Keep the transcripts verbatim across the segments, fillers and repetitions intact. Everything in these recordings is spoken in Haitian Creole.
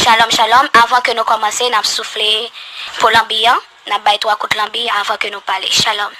Shalom, shalom. Avan ke nou kòmanse, n ap soufle pou lanbi an. N ap bay twa kout lanbi avan ke nou pale. Shalom.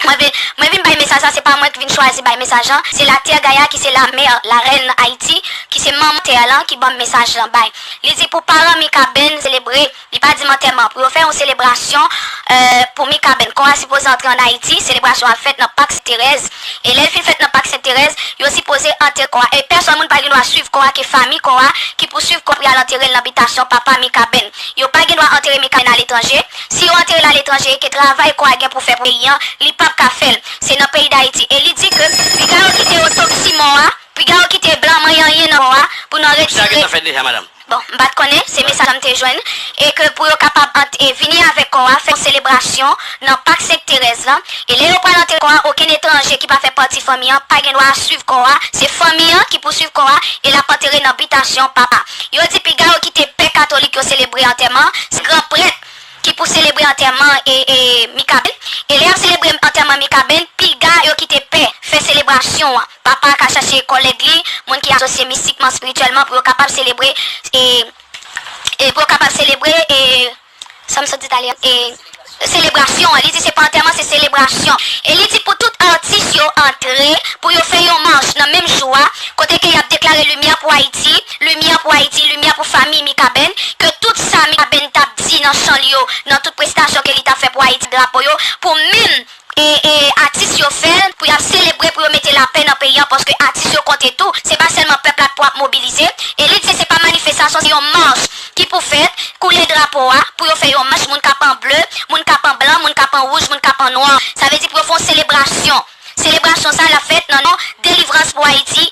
Mwen vin, mwen vin bay mesaj la, se pa mwen ki vin chwazi bay mesaj lan, se Latè Gaya ki se lamè, larèn Ayiti, ki se manman tè lan ki ban m mesaj lan bay. Li di pou paran Mikaben selebre, li pa di m antèman, pou yo fè yon selebrasyon, euh, pou Mikaben. Kò a sipoze antre ann Ayiti, selebrasyon ap fèt nan Pak Sent Terèz. E lè l fin fèt nan Pak Sent Terèz, yo sipoze antere kò a. E pèsòn moun pa gen dwa swiv kò a, ke fanmi kò a ki pou swiv kò a pou y al antere l nan bitasyon papa Mikaben. Yo pa gen dwa antere Mikaben aletranje. Si yo antere l aletranje, ke travay kò a gen pou fè pou peyi an, li p ap ka fè l. Se nan peyi Dayiti. E li di ke piga yo kite otopsi mò a, piga yo kite blan manyen anyen nan kò a pou nou retire. Sa gentan fèt deja, madanm. Bon, m pa t konnen, se mesaj sa m te jwenn, e ke pou yo kapab ant-, e vini avèk kò a, fè yon selebrasyon nan Pak Sent Terèz lan, e lè yo pral antere kò a, okenn etranje ki pa fè pati fanmi an pa gen dwa swiv kò a, se fanmi an ki pou swiv kò a, e l ap antere nan bitasyon papa. Yo di piga yo kite pè katolik yo selebre antèman, se gran prèt ki pou selebre antèman e, e Mikaben, e lè y ap selebre antèman Mikaben, piga yo kite pè fè selebrasyon an. Papa ka chache kòlèg li, moun ki asosye mistikman, espirityèlman, pou yo kapab selebre, e, e pou yo kapab selebre, e, sa m sot di talè, e, selebrasyon an. Li di se pa antèman, se selebrasyon. E li di pou tout atis yo antre, pou yo fè yon mach nan menm jou a, kote ke y ap deklare limyè pou Ayiti, limyè pou Ayiti, limyè pou fanmi Mikaben, ke tout sa Mikaben t ap di nan chan li yo, nan tout prestasyon ke li t ap fè pou Ayiti, drapo yo, pou menm e, e atis yo fè l pou y ap selebre, pou yo mete lapè nan peyi an, paske atis yo konte tou, se pa sèlman pèp la k pou ap mobilize. E li di se pa manifestasyon, se yon mach ki pou fèt, koulè drapo a, pou yo fè yon mach, moun k ap an ble, moun k ap an blan, moun k ap an wouj, moun k ap an nwa. Sa vle di pou yo fè yon selebrasyon. Selebrasyon sa a, l ap fèt nan non Delivrans pou Ayiti,